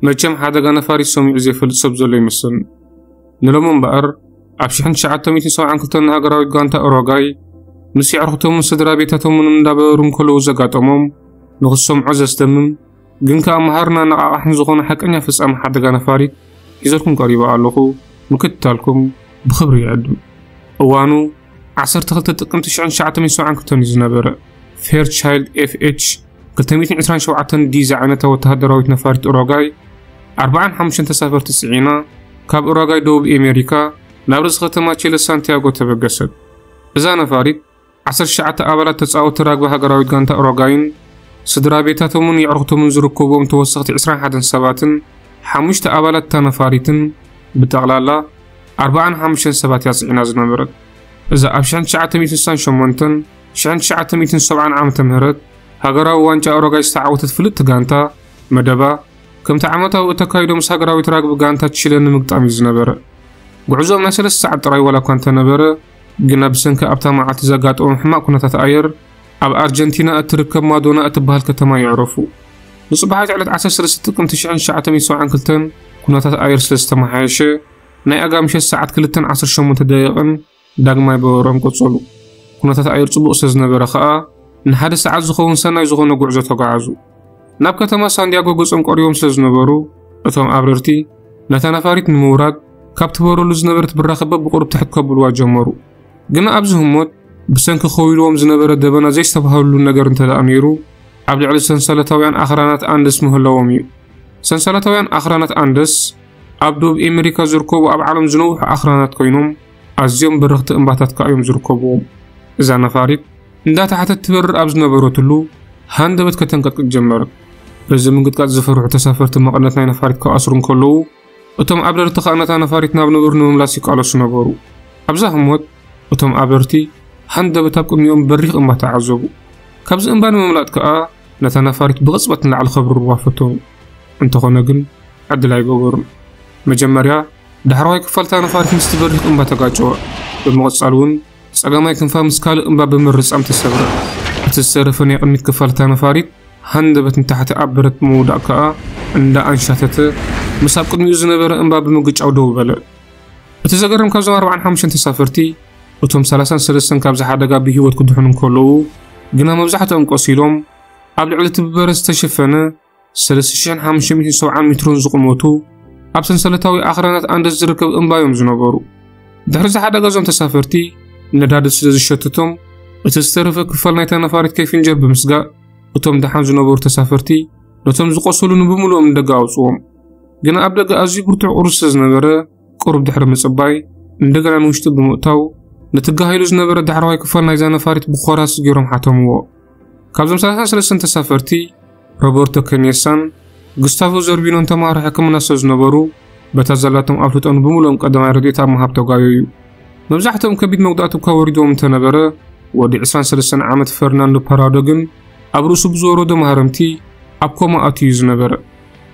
መቸም ሓደጋ ነፋሪት ሰሚዑ ዘይፈልጥ ሰብ ዘሎ ይመስል። ንሎም እምበኣር ኣብ ሽሕን ትሽዓተ ሚእትን ሰብዓን ክልተን ንሃገራዊት ጋንታ ኡሮጋይ ምስ የዕርኽቶምን ስድራ ቤታቶምን እንዳበሩ እንከለዉ ዘጋጠሞም ንኽሰምዖ ዘስደምም ግን ከኣ መሃርን ኣነቓቓሕን ዝኾነ ሓቀኛ ፍጻመ ሓደጋ ነፋሪት ሒዘልኩም ቀሪበ ኣለኹ። ምክትታልኩም ብኽብሪ ይዕድም። እዋኑ ዓሰርተ ክልተ ጥቅምቲ ሽሕን ትሽዓተ ሚእትን ሰብዓን ክልተን እዩ ዝነበረ። ፌርቻይልድ ኤፍ ኤች ክልተ ሚእትን ዕስራን ሸውዓተን ዲ ዝዓይነታ ወተሃደራዊት ነፋሪት ኡሮጋይ ኣርባዓን ሓሙሽተን ተሳፈርቲ ጽዒና ካብ ኡሮጋይ ደቡብ ኤሜሪካ ናብ ርእሲ ከተማ ቺለ ሳንቲያጎ ተበገሰት። እዛ ነፋሪት ዓሰርተ ትሽዓተ ኣባላት ተጻወትቲ ራግቢ ሃገራዊት ጋንታ ኡሮጋይን ስድራ ቤታቶምን የዕርኽቶምን ዝርከብዎም ተወሰኽቲ ዕስራን ሓደን ሰባትን ሓሙሽተ ኣባላት እታ ነፋሪትን ብጠቕላላ ኣርባዓን ሓሙሽተን ሰባት እያ ጽዒና ዝነበረት። እዛ ኣብ ሽሕን ትሽዓተ ሚእትን ስሳን ሸሞንተን ሽሕን ትሽዓተ ሚእትን ሰብዓን ዓመተ ምህረት ሃገራዊ ዋንጫ ኡሮጋይ ዝተዓወተት ፍልጥቲ ጋንታ መደባ ከምቲ ዓመታዊ እተካይዶ ምስ ሃገራዊት ራግቢ ጋንታ ቺለ ንምግጣም እዩ ዝነበረ። ጉዕዞኦም ናይ ሰለስተ ሰዓት ጥራይ ዋላ እኳ እንተነበረ፣ ግና ብሰንኪ ኣብታ መዓልቲ ዘጋጠሞም ሕማቕ ኩነታት ኣየር ኣብ ኣርጀንቲና እትርከብ ማዶና እትበሃል ከተማ የዕረፉ። ንጽባሒት ዕለት ዓሰርተ ሰለስተ ጥቅምቲ ሽሕን ትሽዓተ ሚእትን ሰብዓን ክልተን ኩነታት ኣየር ስለ ዝተመሓየሸ ናይ ኣጋ ምሸት ሰዓት ክልተን ዓሰርተ ሸሞንተ ደቂቕን ዳግማይ በረርኦም ቀጸሉ። ኩነታት ኣየር ጽቡቕ ስለ ዝነበረ ከኣ ንሓደ ሰዓት ዝኸውን ሰናይ ዝኾነ ጉዕዞ ተጓዓዙ። ናብ ከተማ ሳንዲያጎ ገጾም ቀሪቦም ስለ ዝነበሩ እቶም ኣብረርቲ ነታ ነፋሪት ንምውራድ ካብ ትበረሉ ዝነበረት ብራኸ በብቑሩብ ትሕት ከብልዋ ጀመሩ። ግና ኣብዚ ህሞት ብሰንኪ ከዊልዎም ዝነበረ ደበና ዘይስተብሃሉሉ ነገር እንተ ደኣ ነይሩ ኣብ ልዕሊ ሰንሰለታውያን ኣኽራናት ኣንደስ ምህላዎም እዩ። ሰንሰለታውያን ኣኽራናት ኣንደስ ኣብ ደቡብ ኤሜሪካ ዝርከቡ ኣብ ዓለም ዝነውሑ ኣኽራናት ኮይኖም ኣዝዮም በረኽቲ እምባታት ከኣ እዮም ዝርከብዎም። እዛ ነፋሪት እንዳተሓተት ትበርር ኣብ ዝነበረትሉ ሃንደበት ከተንቀጥቅጥ ጀመረት። በዚ ምንቅጥቃጥ ዝፈርሑ ተሳፈርቲ መቐነት ናይ ነፋሪት ክኣስሩ እንከለዉ እቶም ኣብረርቲ ከኣ ነታ ነፋሪት ናብ ንቡር ንምምላስ ይቃለሱ ነበሩ። ኣብዛ ህሞት እቶም ኣብረርቲ ሃንደበት ኣብ ቅድሚኦም በሪኽ እምባ ተዓዘቡ። ካብዚ እምባ ንምምላጥ ከኣ ነታ ነፋሪት ብቕጽበት ንላዕሊ ከብርርዋ ፈተኑ። እንተኾነ ግን ዕድል ኣይገበሩን። መጀመርያ ዳሕረዋይ ክፋል እታ ነፋሪት ምስቲ በሪኽ እምባ ተጋጨወ። ብምቕጻል እውን ጸጋማይ ክንፋ ምስ ካልእ እምባ ብምርጻም ተሰብረ። እቲ ዝተረፈ ናይ ቅድሚት ክፋል እታ ነፋሪት ሃንደበት ንታሕቲ ኣብ በረት ብምውዳቕ ከኣ እንዳ ኣንሻተተ ምስ ኣብ ቅድሚኡ ዝነበረ እምባ ብምግጫው ደው በለ። እቲ ዘገርም ካብዞም ኣርባዓን ሓሙሽተን ተሳፈርቲ እቶም ሰላሳን ሰለስተን ካብዚ ሓደጋ ብህይወት ክድሕኑ እንከለዉ ግና መብዛሕትኦም ቆሲሎም ኣብ ልዕሊ እቲ ብበረት ዝተሸፈነ ሰለስተ ሽሕን ሓሙሽተ ሚእትን ሰብዓን ሜትሮን ዝቑመቱ ኣብ ሰንሰለታዊ ኣኽራናት ኣንደስ ዝርከብ እምባ እዮም ዝነበሩ። ድሕሪ እዚ ሓደጋ እዞም ተሳፈርቲ ነዳዲ ስለ ዝሸትቶም እቲ ዝተረፈ ክፋል ናይታ ነፋሪት ከይፍንጀር ብምስጋእ እቶም ደሓን ዝነበሩ ተሳፈርቲ ነቶም ዝቆሰሉ ንብምሉኦም ንደገ ኣውጽዎም። ግና ኣብ ደገ ኣዝዩ ብርቱዕ ቁሪ ስለ ዝነበረ ቁሩብ ድሕሪ ምጽባይ እንደገና ንውሽጢ ብምእታው ነቲ ጋሂሉ ዝነበረ ዳሕረዋይ ክፋል ናይዛ ነፋሪት ብኾራስ ገይሮም ሓተምዎ። ካብዞም ሰላሳን ሰለስተን ተሳፈርቲ ሮበርቶ ከኔሳን ጉስታቮ ዘርቢኖን ተማሃሮ ሕክምና ስለ ዝነበሩ በታ ዘላቶም ኣፍልጦ ንብምሉኦም ቀዳማይ ረድኤት ኣብ ምሃብ ተጓየዩ። መብዛሕትኦም ከቢድ መጉዳእቲ እኳ ወሪድዎም እንተነበረ ወዲ ዕስራን ሰለስተን ዓመት ፈርናንዶ ፓራዶ ግን ኣብ ርእሱ ብዝወረዶ ማህረምቲ ኣብ ኮማ ኣትዩ ዝነበረ።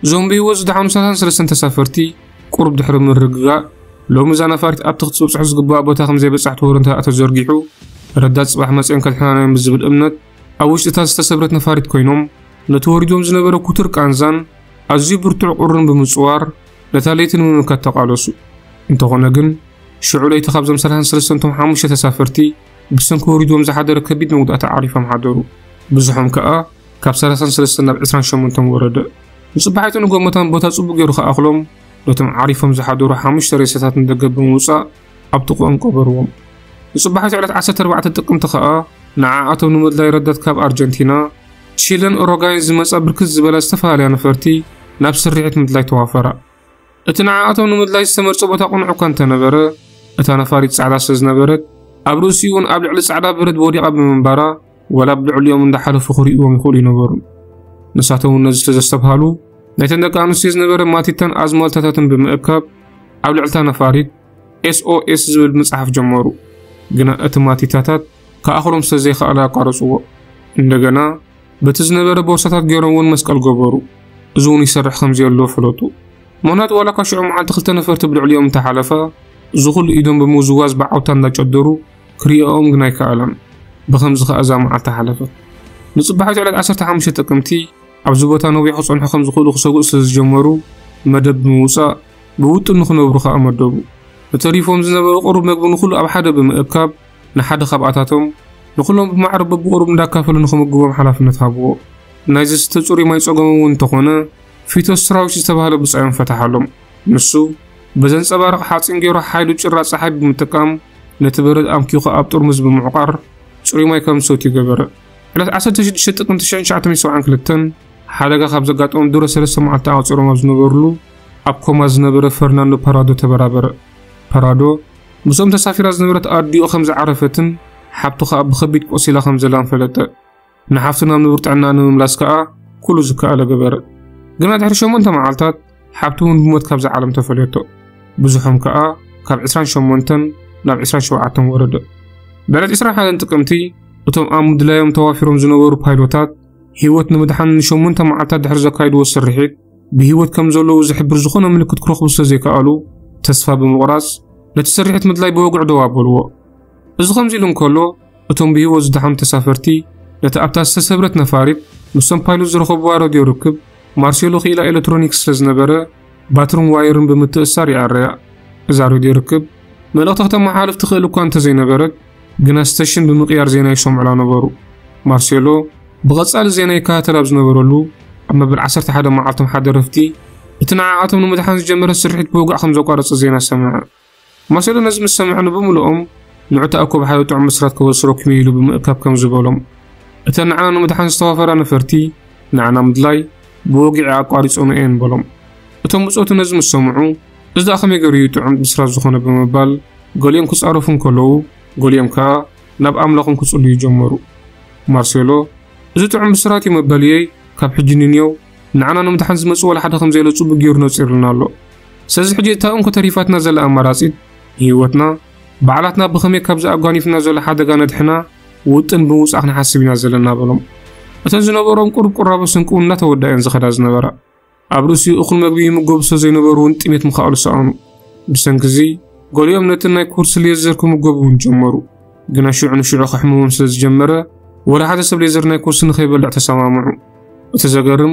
እዞም ብህይወት ዝደሓኑ ሰላሳን ሰለስተን ተሳፈርቲ ቁሩብ ድሕሪ ምርግጋእ ሎሚ እዛ ነፋሪት ኣብቲ ክትበጽሖ ዝግባእ ቦታ ከም ዘይበጻሕቲ ወረ እንተ ተዘርጊሑ ረዳት ጽባሕ መጺኦም ከድሕናና እዮም ብዝብል እምነት ኣብ ውሽጢ እታ ዝተሰብረት ነፋሪት ኮይኖም ነቲ ወሪዶም ዝነበረ ኩቱር ቃንዛን ኣዝዩ ብርቱዕ ቁርን ብምጽዋር ነታ ለይቲ ንምምካት ተቓለሱ። እንተኾነ ግን ሽዑ ለይቲ ካብዞም ሰላሳን ሰለስተን እቶም ሓሙሽተ ተሳፈርቲ ብሰንኪ ወሪዶም ዝሓደረ ከቢድ መጉዳእቲ ዓሪፎም ሓደሩ። ብዙሖም ከኣ ካብ ሰላሳን ሰለስተን ናብ ዕስራን ሸሞንተን ወረደ። ንጽባሒቱ ንጎ መታን ቦታ ጽቡቕ ገይሩ ክኣኽሎም ነቶም ዓሪፎም ዝሓደሩ ሓሙሽተ ሬሳታት ንደገ ብምውጻእ ኣብ ጥቕኦም ቀበርዎም። ንጽባሒቱ ዕለት ዓሰርተ ኣርባዕተ ጥቅምቲ ከኣ ንዓኣቶም ንምድላይ ረዳት ካብ ኣርጀንቲና፣ ቺለን ኡሮጋይን ዝመጻ ብርክት ዝበላ ዝተፈላለያ ነፈርቲ ናብ ስርሒት ምድላይ ተዋፈራ። እቲ ንዓኣቶም ንምድላይ ዝተመርጸ ቦታ ቅኑዕ እኳ እንተነበረ እታ ነፋሪት ጻዕዳ ስለ ዝነበረት ኣብ ርእሲኡ እውን ኣብ ልዕሊ ጻዕዳ በረድ ወዲቓ ብምንባራ ዋላ ኣብ ልዕሊኦም እንዳሓለፉ ክርእይዎም ይኽእሉ ይነበሩ። ንሳቶም እውን ነዚ ስለ ዘስተብሃሉ ናይተን ደቂ ኣንስትዮ ዝነበረ ማቲታን ኣዝማልታታትን ብምእካብ ኣብ ልዕልታ ነፋሪት ኤስኦኤስ ዝብል ምጽሓፍ ጀመሩ። ግና እቲ ማቲታታት ክኣኽሎም ስለ ዘይከኣለ ኣቋረጽዎ። እንደገና በቲ ዝነበረ ቦርሳታት ገይሮም እውን መስቀል ገበሩ። እዚ እውን ይሰርሕ ከም ዘየሎ ፈለጡ። ምኽንያቱ ዋላ እኳ ሽዑ መዓልቲ ክልተ ነፈርቲ ብልዕሊኦም እንተሓለፋ እዚ ኩሉ ኢዶም ብምውዝዋዝ ብዓውታ እንዳጨደሩ ክርእይኦም ግን ኣይከኣለን። ብኸምዚ ከኣ እዛ መዓልቲ ሓለፈት። ንጽባሒቱ ዕለት ዓሰርተ ሓሙሽተ ጥቅምቲ ኣብዚ ቦታ ነዊሕ ክጸንሑ ከም ዝኽእሉ ክሰግኡ ስለ ዝጀመሩ መደብ ብምውጻእ ብውጥን ንኽነብሩ ከኣ መደቡ። ንተሪፎም ዝነበሩ ቁሩብ መግቢ ንኹሉ ኣብ ሓደ ብምእካብ ንሓደ ካብኣታቶም ንኹሎም ብማዕረ በብቁሩብ እንዳካፈሉ ንኽምግቦም ሓላፍነት ሃብዎ። ናይ ዝስተ ጽሩይ ማይ ጸገሞም እውን እንተኾነ ፊቶስትራዊስ ዝተባህለ ብጻዮም ፈታሓሎም። ንሱ ብዘንጸባርቕ ሓጺን ገይሩ ሓይሉ ጭራ ጸሓይ ብምጥቃም ነቲ በረድ ኣምኪኹ ኣብ ጥርሙዝ ብምዕቋር ጽሩይ ማይ ከም ዝሰትዩ ገበረ። ዕለት ዓሰርተ ሽዱሽተ ጥቅምቲ ሺሕ ትሽዓተ ሚእቲ ሰብዓን ክልተን ሓደጋ ካብ ዘጋጠሞም ድሮ ሰለስተ መዓልቲ ኣቐጺሮም ኣብ ዝነበሩሉ ኣብ ኮማ ዝነበረ ፈርናንዶ ፓራዶ ተበራበረ። ፓራዶ ምስኦም ተሳፊራ ዝነበረት ኣዲኡ ከም ዝዓረፈትን ሓብቱ ከኣ ብኸቢድ ቆሲላ ከም ዘላን ፈለጠ። ንሓፍቱ ናብ ንቡር ጥዕና ንምምላስ ከኣ ኩሉ ዝከኣለ ገበረ። ግና ድሕሪ ሸሞንተ መዓልታት ሓብቱ እውን ብሞት ካብዛ ዓለም ተፈልየቶ። ብዙሖም ከኣ ካብ ዕስራን ሸሞንተን ናብ ዕስራን ሸውዓተን ወረደ። ብዕለት ዕስራን ሓደን ጥቅምቲ እቶም ኣብ ምድላዮም ተዋፊሮም ዝነበሩ ፓይሎታት ህይወት ንምድሓን ንሸሞንተ መዓልታት ድሕሪ ዘካይድዎ ስርሒት ብህይወት ከም ዘለዉ ዝሕብር ዝኾነ ምልክት ክረኽቡ ስለ ዘይከኣሉ ተስፋ ብምቑራጽ ነቲ ስርሒት ምድላይ ብወግዒ ደው ኣበልዎ። እዚ ከምዚ ኢሉ እንከሎ እቶም ብህይወት ዝደሓኑ ተሳፈርቲ ነቲ ኣብታ ዝተሰብረት ነፋሪት ምስቶም ፓይሎት ዝረኸብዋ ሬድዮ ርክብ ማርሴሎ ክኢላ ኤሌክትሮኒክስ ስለ ዝነበረ ባትርን ዋየርን ብምትእስሳር ይኣረያ። እዛ ሬድዮ ርክብ መልእኽቲ ከተመሓላልፍ ትኽእል እኳ እንተዘይነበረት ግና ስተሽን ብምቕያር ዜና ይሰምዑላ ነበሩ። ማርሴሎ ብቐጻሊ ዜና ይከታተል ኣብ ዝነበረሉ ኣብ መበል ዓሰርተ ሓደ መዓልቶም ሓደ ረፍቲ እቲ ንዓኣቶም ንምድሓን ዝጀመረ ስርሒት ብወግዒ ከም ዘቋረጸ ዜና ሰምዐ። ማርሴሎ ነዚ ምስ ሰምዐ ንብምልኦም ንዑ ተኣኮብ ሓደ ጥዑም ብስራት ከበስረኩም ኢሉ ብምእካብ ከምዚ በሎም፣ እተን ንዓና ንምድሓን ዝተዋፈራ ነፈርቲ ንዓና ምድላይ ብወግዒ ኣቋሪጾን እየን በሎም። እቶም ብጾቱ ነዚ ምስ ሰምዑ እዚ ደኣ ከመይ ገይሩ እዩ ጥዑም ብስራት ዝኾነ ብምባል ገሊኦም ክጻረፉ እንከለዉ ገሊኦም ከኣ ናብ ኣምላኾም ክጽልዩ ጀመሩ። ማርሴሎ እዚ ጥዑም ብስራት እዩ መበልየይ ካብ ሕጂ ንንየው ንዓና ንምድሓን ዝመጽእ ዋላ ሓደ ከም ዘየለ ጽቡቕ ገይሩ ነጺሩልና ኣሎ። ስለዚ ሕጂ እታ እንኮ ተሪፋትና ዘላ ኣማራጺት ንህይወትና ባዕላትና ብኸመይ ካብዚ ኣጓኒፍና ዘሎ ሓደጋ ነድሕና ውጥን ብምውጻእ ክንሓስብ ኢና ዘለና በሎም። እተን ዝነበሮም ቁሩብ ቁራቦ ስንቂ እውን እናተወድኣ እየን ዝኸዳ ዝነበራ። ኣብ ርእሲኡ እኹል መግቢ ይምገቡ ስለ ዘይነበሩ እውን ጥሜት ምኽኣሉ ሰኣኑ። ብሰንኪ እዚ ገሊኦም ነቲ ናይ ኮርስ ሌዘር ክምገቡ እውን ጀመሩ። ግና ሽዑ ንሽዑ ከሕምሞም ስለ ዝጀመረ ወላ ሓደ ሰብ ሌዘር ናይ ኮርስ ንኸይበልዕ ተሰማምዑ። እቲ ዘገርም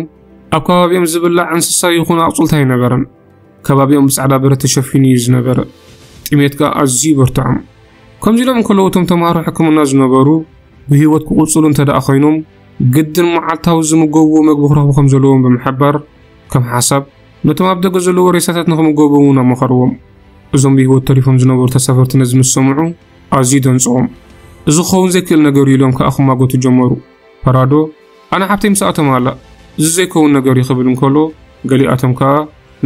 ኣብ ከባቢኦም ዝብላዕ እንስሳ ይኹን ኣቑፅልቲ ኣይነበረን። ከባቢኦም ብፃዕዳ በረት ተሸፊኑ እዩ ዝነበረ። ጥሜት ከኣ ኣዝዩ በርትዖም። ከምዚ ኢሎም እንከለዉ እቶም ተምሃሮ ሕክምና ዝነበሩ ብህይወት ክቕፅሉ እንተ ደኣ ኮይኖም ግድን መዓልታዊ ዝምገብዎ መግቢ ክረኽቡ ከም ዘለዎም ብምሕባር ከም ሓሳብ ነቶም ኣብ ደገ ዘለዉ ሬሳታት ንኽምገቡ እውን ኣመኸርዎም። እዞም ብህይወት ተሪፎም ዝነበሩ ተሳፈርቲ ነዚ ምስ ሰምዑ ኣዝዩ ደንጸዎም። እዚ ክኸውን ዘይክእል ነገር እዩ ኢሎም ከኣ ክማጎቱ ጀመሩ። ፓራዶ ኣነ ሓብተይ ምስኣቶም ኣላ፣ እዚ ዘይከውን ነገር እዩ ክብል እንከሎ ገሊኣቶም ከኣ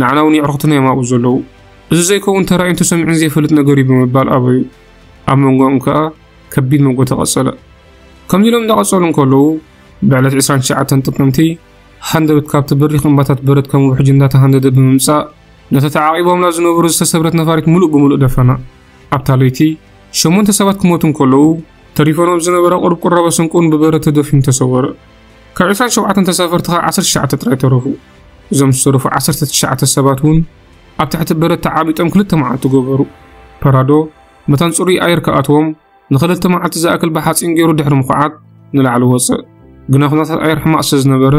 ንዓና እውን የዕሩኽትና እዮም ኣብኡ ዘለዉ፣ እዚ ዘይከውን ተራእዩን ተሰሚዑን ዘይፈልጥ ነገር እዩ ብምባል ኣበዩ። ኣብ መንጎኦም ከኣ ከቢድ መጎተ ቀጸለ። ከምዚ ኢሎም እንዳቐጸሉ እንከለዉ ብዕለት ዕስራን ትሽዓተን ጥቅምቲ ሃንደበት ካብቲ በሪኽ እምባታት በረድ ከም ውሕጅ እንዳተሃንደደ ብምምጻእ ነታ ተዓቂቦምላ ዝነበሩ ዝተሰብረት ነፋሪት ምሉእ ብምሉእ ደፈና። ኣብታ ለይቲ ሸሞንተ ሰባት ክሞቱ እንከለዉ ተሪፈኖም ዝነበረ ቁሩብ ቁራቦ ስንቂ እውን ብበረድ ተደፊኑ ተሰወረ። ካብ ዕስራን ሸውዓተን ተሳፈርቲ ከኣ ዓሰርተ ትሽዓተ ጥራይ ተረፉ። እዞም ዝተረፉ ዓሰርተ ትሽዓተ ሰባት እውን ኣብ ትሕቲ በረድ ተዓቢጦም ክልተ መዓልቲ ገበሩ። ፓራዶ መታን ጽሩይ ኣየር ክኣትዎም ንኽልተ መዓልቲ ዝኣክል ብሓጺን ገይሩ ድሕሪ ምኹዓት ንላዕሊ ወጸ። ግና ኩነታት ኣየር ሕማቕ ስለ ዝነበረ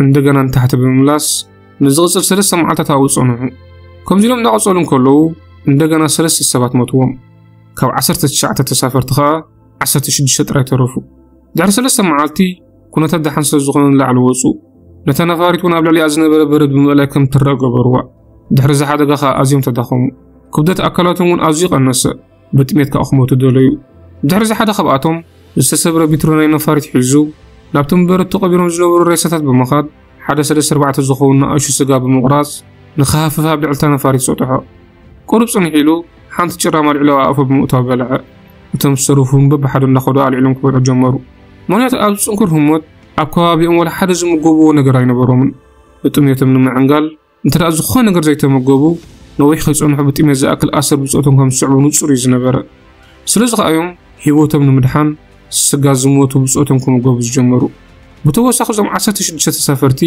እንደገና ንታሕቲ ብምምላስ ንዝቕጽል ሰለስተ መዓልታት ኣብኡ ጸንሑ። ከምዚ ኢሎም እንዳቐጸሉ እንከለዉ እንደገና ሰለስተ ሰባት ሞትዎም። ካብ ዓሰርተ ትሽዓተ ተሳፈርቲ ከኣ ዓሰርተ ሽዱሽተ ጥራይ ተረፉ። ድሕሪ ሰለስተ መዓልቲ ኩነታት ደሓን ስለ ዝኾነ ንላዕሊ ወጹ። ነታ ነፋሪት እውን ኣብ ልዕሊኣ ዝነበረ በረድ ብምእላይ ከም ትረአ ገበርዋ። ድሕሪ እዚ ሓደጋ ከኣ ኣዝዮም ተዳኸሙ። ክብደት ኣካላቶም እውን ኣዝዩ ቀነሰ። ብጥሜት ከኣ ክሞቱ ደለዩ። ድሕሪ እዚ ሓደ ካብኣቶም ዝተሰብረ ቢትሮ ናይ ነፋሪት ሒዙ ናብቶም በረድ ተቐቢሮም ዝነበሩ ሬሳታት ብምኻድ ሓደ ሰለስተ ኣርባዕተ ዝኸውን ንኣሽቱ ስጋ ብምቑራጽ ንኽሃፍፍ ኣብ ልዕልታ ነፋሪት ጸጥሖ። ቁሩብ ጽንሕ ኢሉ ሓንቲ ጭራም ኣልዒሉ ኣብ ኣፉ ብምእታው በልዐ። እቶም ዝተረፉ እውን በብሓደ እንዳኸዱ ኣልዒሎም ክበልዑ ጀመሩ። ምኽንያቱ ኣብዚ ጽንኩር ህሞት ኣብ ከባቢኦም ዋላ ሓደ ዝምገብዎ ነገር ኣይነበሮምን። ብጥሜቶም ንምዕንጋል እንተ ደኣ ዝኾነ ነገር ዘይተመገቡ ነዊሕ ከይጸንሑ ብጥሜት ዝኣክል ኣሰር ብጾቶም ከም ዝስዕቡ ንጹር እዩ ዝነበረ። ስለዚ ከኣ እዮም ህይወቶም ንምድሓን ስጋ ዝሞቱ ብጾቶም ክምገቡ ዝጀመሩ። ብተወሳኺ እዞም ዓሰርተ ሽዱሽተ ተሳፈርቲ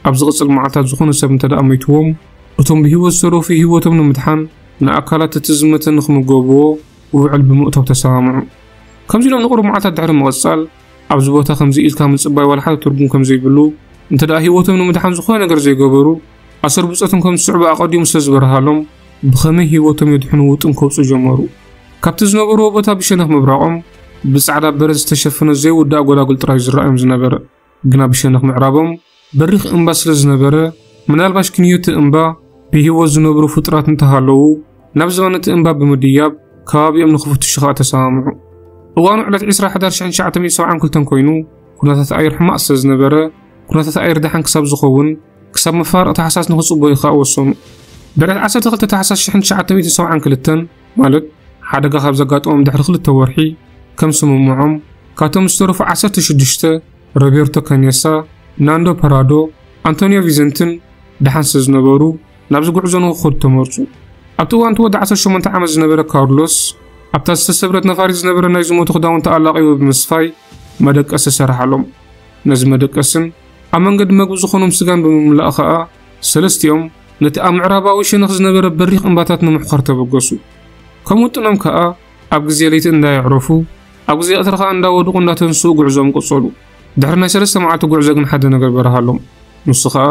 ኣብ ዝቕጽል መዓልታት ዝኾነ ሰብ እንተ ደኣ ሞይትዎም እቶም ብህይወት ዝተረፉ ህይወቶም ንምድሓን ንኣካላት እቲ ዝመተ ንኽምገብዎ ውዕል ብምእታው ተሰማምዑ። ከምዚ ኢሎም ንቑሩብ መዓልታት ድሕሪ ምቕጻል ኣብዚ ቦታ ከምዚ ኢልካ ምጽባይ ዋላ ሓደ ትርጉም ከም ዘይብሉ እንተ ደኣ ህይወቶም ንምድሓን ዝኾነ ነገር ዘይገበሩ ኣሰር ብጾቶም ከም ዝስዕቡ ኣቐዲሙ ስለ ዝበርሃሎም፣ ብኸመይ ህይወቶም የድሕኑ ውጥን ከውጽኡ ጀመሩ። ካብቲ ዝነበርዎ ቦታ ብሸነኽ ምብራቖም፣ ብጻዕዳ በረት ዝተሸፈነ ዘይውዳእ ጎዳጉል ጥራይ ዝረኣዮም ዝነበረ። ግና ብሸነኽ ምዕራቦም በሪኽ እምባ ስለ ዝነበረ፣ ምናልባሽ ክንዮ እቲ እምባ ብህይወት ዝነብሩ ፍጡራት እንተሃለዉ፣ ናብ ዝባን እቲ እምባ ብምድያብ ከባቢኦም ንኽፍትሹ ኸኣ ተሰማምዑ። እዋኑ ዕለት ዕስራ ሕዳር ሽሕን ትሽዓተ ሚእትን ሰብዓን ክልተን ኮይኑ፣ ኩነታት ኣየር ሕማቕ ስለ ዝነበረ፣ ኩነታት ኣየር ደሓን ክሳብ ዝኸውን፣ ክሳብ መፋርቕ ታሕሳስ ንኽጽበዩ ኸኣ ወሰኑ። ብዕለት ዓሰርተ ክልተ ታሕሳስ ሽሕን ትሽዓተ ሚእትን ሰብዓን ክልተን፣ ማለት ሓደጋ ካብ ዘጋጠሞም ድሕሪ ክልተ ወርሒ፣ ከም ስምምዖም፣ ካብቶም ዝተረፉ ዓሰርተ ሽዱሽተ፣ ሮቤርቶ ካኔሳ፣ ናንዶ ፓራዶ፣ ኣንቶኒዮ ቪዘንትን ደሓን ስለ ዝነበሩ፣ ናብዚ ጉዕዞ ንኽኸዱ ተመርጹ። ኣብቲ እዋን እቲ ወዲ ዓሰርተ ሸሞንተ ዓመት ዝነበረ ካርሎስ፣ ኣብታ ዝተሰብረት ነፋሪት ዝነበረ ናይ ዝሞቱ ክዳውንቲ ኣላቒቡ ብምስፋይ፣ መደቀሲ ሰረሓሎም። ነዚ መደቀስን ኣብ መንገዲ መግቢ ዝኾኖም ስጋን ብምምላእ ኸኣ፣ ሰለስቲኦም ነቲ ኣብ ምዕራባዊ ሸነኽ ዝነበረ በሪኽ እምባታት ንምሕዃር ተበገሱ። ከም ውጥኖም ከኣ፣ ኣብ ግዜ ለይቲ እንዳየዕረፉ፣ ኣብ ግዜ ቀትሪ ኸኣ እንዳወደቑ እንዳተንስኡ ጉዕዞም ቀጸሉ። ድሕሪ ናይ ሰለስተ መዓልቲ ጉዕዞ ግን ሓደ ነገር በርሃሎም። ንሱ ኸኣ፣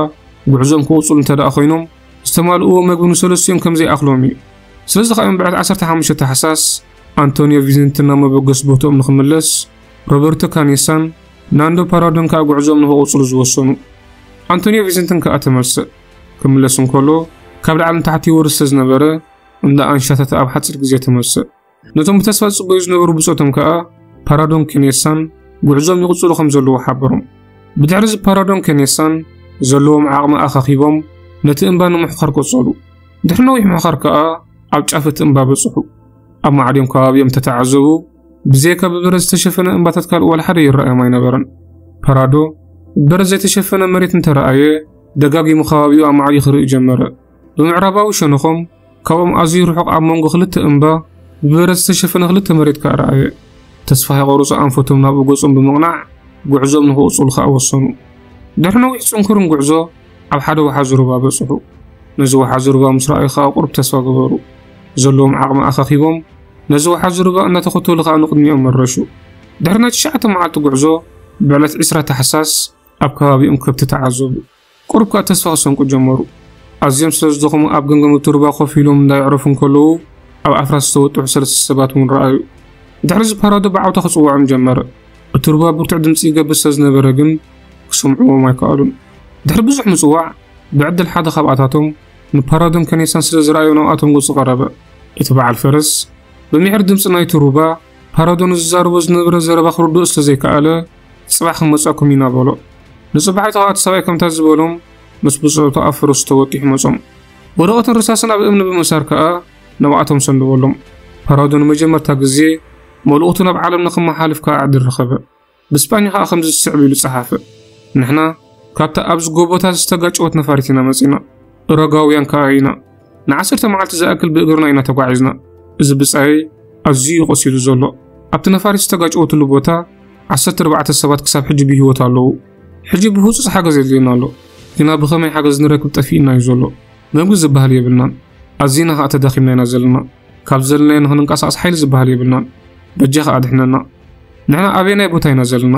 ጉዕዞም ክቕጽሉ እንተ ደኣ ኮይኖም፣ ዝተማልእዎ መግቢ ንሰለስቲኦም ከም ዘይኣኽሎም እዩ። ስለዚ ኸኣ እዮም ብዕለት ዓሰርተ ሓሙሽተ ታሕሳስ፣ ኣንቶኒዮ ቪዘንትን ናብ መበገሲ ቦትኦም ንኽምለስ፣ ሮበርቶ ካኔሳን ናንዶ ፓራዶን ከኣ ጉዕዞም ንኽቕጽሉ ዝወሰኑ። ኣንቶኒዮ ቪዘንትን ከኣ ተመልሰ። ክምለስ እንከሎ፣ ካብ ላዕሊ ንታሕቲ ይወርድ ስለ ዝነበረ፣ እንዳ ኣንሻተተ ኣብ ሓጺር ግዜ ተመልሰ። ነቶም ብተስፋ ዝጽበዩ ዝነበሩ ብጾቶም ከኣ፣ ፓራዶን ኬኔሳን ጉዕዞም ይቕጽሉ ከም ዘለዉ ሓበሮም። ብድሕሪ እዚ ፓራዶን ኬኔሳን ዘለዎም ዓቕሚ ኣኻኺቦም፣ ነቲ እምባ ንምሕዃር ቀጸሉ። ድሕሪ ነዊሕ ምሕዃር ከኣ፣ ኣብ ጫፍ እቲ እምባ በጽሑ። ኣብ ማዕድዮም ከባቢኦም ተተዓዘቡ፣ ብዘይካ ብበረድ ዝተሸፈነ እምባታት ካልእ ዋላ ሓደ ይረኣዮም ኣይነበረን። ፓራዶ፣ ብበረድ ዘይተሸፈነ መሬት እንተረኣየ፣ ደጋጊሙ ከባቢኡ ኣማዕድዩ ክርኢ ጀመረ። ብምዕራባዊ ሸነኾም፣ ካብኦም ኣዝዩ ርሑቕ ኣብ መንጎ ክልተ እምባ፣ ብበረድ ዝተሸፈነ ክልተ መሬት ከኣ ረኣየ። ተስፋ ከይቆረጹ ኣንፈቶም ናብኡ ገጾም ብምቕናዕ፣ ጉዕዞኦም ንኽቕጽሉ ከኣ ወሰኑ። ድሕሪ ነዊሕ ጽንኩርን ጉዕዞ፣ ኣብ ሓደ ወሓዚ ሩባ በጽሑ። ነዚ ወሓዚ ሩባ ምስ ረኣዩ ከኣ ቁሩብ ተስፋ ገበሩ። ዘለዎም ዓቕሚ ኣኻኺቦም፣ ነዚ ወሓዚ ሩባ እናተኸተሉ ከኣ ንቕድሚኦም መረሹ። ድሕሪ ናይ ትሽዓተ መዓልቲ ጉዕዞ፣ ብዕለት ዕስራ ታሕሳስ ኣብ ከባቢኦም ከብቲ ተዓዘቡ። ቁሩብ ከኣ ተስፋ ክሰንቁ ጀመሩ። ኣዝዮም ስለ ዝደኸሙ ኣብ ገምገም እቲ ሩባ ኮፍ ኢሎም እንዳየዕረፉ እንከለዉ፣ ኣብ ኣፍራስ ዝተወጥሑ ሰለስተ ሰባት እውን ረኣዩ። ድሕሪ እዚ ፓራዶ ብዓውታ ክጽውዖም ጀመረ። እቲ ሩባ ብርቱዕ ድምጺ ይገብር ስለ ዝነበረ ግን ክሰምዕዎም ኣይከኣሉን። ድሕሪ ብዙሕ ምጽዋዕ፣ ብዕድል ሓደ ካብኣታቶም ንፓራዶን ከኔሳን ስለ ዝረኣዮ ናብኣቶም ገጹ ቀረበ። እቲ በዓል ፈረስ ብምሒር ድምጺ ናይቲ ሩባ ፓራዶ ንዝዛረቦ ዝነበረ ዘረባ ክርድኦ ስለ ዘይከኣለ፣ "ጽባሕ ክንመጽኣኩም ኢና" በሎ። ንጽባሒቱ ከኣ እቲ ሰብኣይ ከምታ ዝበሎም ምስ ብጾቱ ኣብ ፈረሱ ተወጢሑ መጾም። ወረቐትን ርሳስን ኣብ እምኒ ብምእሳር ከኣ ናብኣቶም ሰንደወሎም። ፓራዶ ንመጀመርታ ግዜ መልእኽቱ ናብ ዓለም ንኽመሓልፍ ከኣ ዕድል ረኸበ። ብስጳኛ ከኣ ከምዚ ዝስዕብ ኢሉ ጸሓፈ። "ንሕና ካብታ ኣብዚ ጎቦታት ዝተጋጨወት ነፋሪት ኢና መጺና። እሮጋውያን ከኣ ኢና። ንዓሰርተ መዓልቲ ዝኣክል ብእግርና ኢና ተጓዒዝና። እዚ ብጻየይ ኣዝዩ እዩ ቆሲሉ ዘሎ። ኣብቲ ነፋሪት ዝተጋጨወትሉ ቦታ ዓሰርተ ኣርባዕተ ሰባት ክሳብ ሕጂ ብህይወት ኣለዉ። ሕጂ ብህጹጽ ሓገዝ የድልየና ኣሎ። ግና ብኸመይ ሓገዝ ንረክብ ጠፊእና እዩ ዘሎ። መግቢ ዝበሃል የብልናን። ኣዚና ከኣ ተዳኺምና ኢና ዘለና። ካብ ዘለናዮ ንኽንንቀሳቐስ ሓይሊ ዝበሃል የብልናን። በጃኻ ኣድሕነና። ንሕና ኣበየናይ ቦታ ኢና ዘለና?"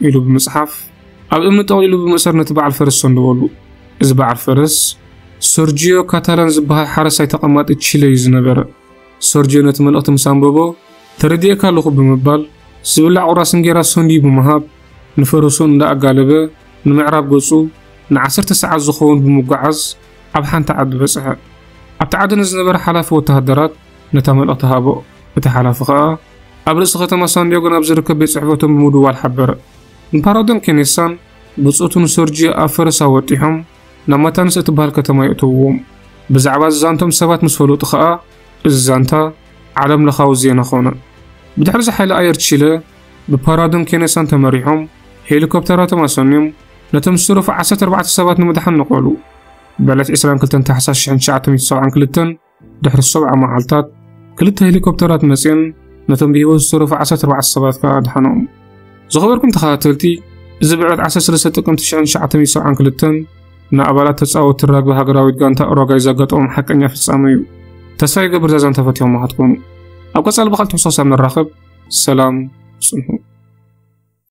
ኢሉ ብምጽሓፍ፣ ኣብ እምኒ ጠቕሊሉ ብምእሳር ነቲ በዓል ፈረስ ሰንደወሉ። እዚ በዓል ፈረስ ሰርጂዮ ካታላን ዝበሃል ሓረስታይ ተቐማጢ ቺለ እዩ ዝነበረ። ሰርጂዮ ነቲ መልእኽቲ ምስ ኣንበቦ፣ "ተረዲኤካ ኣለኹ" ብምባል፣ ዝብላዕ ቁራስ እንጌራ ሰንድዩ ብምሃብ፣ ንፈረሱ እንዳኣጋለበ፣ ንምዕራብ ገጹ ንዓሰርተ ሰዓት ዝኸውን ብምጉዓዝ፣ ኣብ ሓንቲ ዓዲ በጽሐ። ኣብቲ ዓዲ ንዝነበረ ሓላፊ ወተሃደራት ነታ መልእኽቲ ሃቦ። እቲ ሓላፊ ኸኣ ኣብ ርእሲ ከተማ ሳንዲያጎ ናብ ዝርከብ ቤት ጽሕፈቶም ብምድዋል ሓበረ። ንፓራዶን ኬኔሳን ብጾቱ ንሰርጂዮ ኣብ ፈረስ ኣወጢሖም ናብ ማታንስ እትበሃል ከተማ የእተውዎም። ብዛዕባ እዚ ዛንቶም ሰባት ምስ ፈለጡ ኸኣ፣ እዚ ዛንታ ዓለም ለኻዊ ዜና ኾነ። ብድሕሪ እዚ ሓይሊ ኣየር ቺለ ብፓራዶን ኬኔሳን ተመሪሖም፣ ሄሊኮፕተራቶም ኣሰንዮም፣ ነቶም ዝተረፉ ዓሰርተ ኣርባዕተ ሰባት ንምድሓን ነቐሉ። ብዕለት ዕስራን ክልተን ታሕሳስ ሽሕን ትሽዓተ ሚእትን ሰብዓን ክልተን፣ ድሕሪ ሰብዓ መዓልታት፣ ክልተ ሄሊኮፕተራት መጽየን ነቶም ብህይወት ዝተረፉ ዓሰርተ ኣርባዕተ ሰባት ከኣ ኣድሓኖም። ዝኸበርኩም ተኸታተልቲ፣ እዚ ብዕለት ዓሰርተ ሰለስተ ጥቅምቲ ሽሕን ትሽዓተ ሚእትን ሰብዓን ክልተን ንኣባላት ተጻወትቲ ራግቢ ሃገራዊት ጋንታ ኡራጓይ ዘጋጠሞም ሓቀኛ ፍጻመ እዩ። ተስፋ ይገብር እዛ ዛንታ ፈቲኹማ ክትኮኑ። ኣብ ቀጻሊ ብኻልእ ትሕዝቶ ክሳብ ንራኸብ፣ ሰላም ጽንሑ።